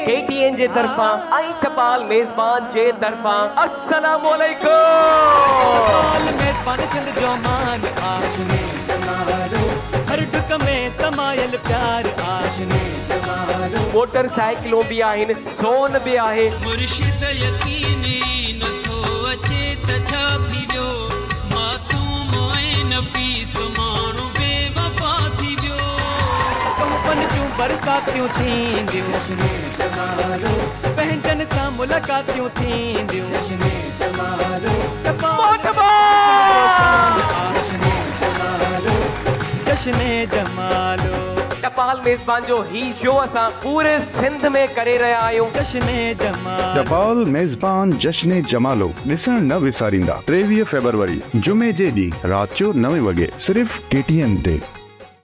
ڪي ٽي N جي طرفان ۽ ٽپال ميزبان جي طرفان السلام عليڪم. ٽپال ميزبان سنڌ جو مان آ. هر ڍڪ ۾ سمايل پيار آ. موٽر سائيڪلون به آهن، سون به آهي. مرشد يقين ئي نٿو اچي ته ڇا ٿي ويو، معصوم ۽ نفيس ماڻهو بيوفا ٿي ويو. تحفن جون برساتيون ٿينديون، پنهنجن سان ملاقاتيون ٿينديون. ٽپال جشن جمالو. ٽپال ميزبان جو هي شو اسان پوري سنڌ ۾ ڪري رهيا آهيون. جشن جمالو. ٽپال ميزبان جشن جمالو ڏسڻ نه وساريندا، 23 فيبروري جمعي جي ڏينهن رات جو 9 وڳي صرف ڪي ٽي اين تي.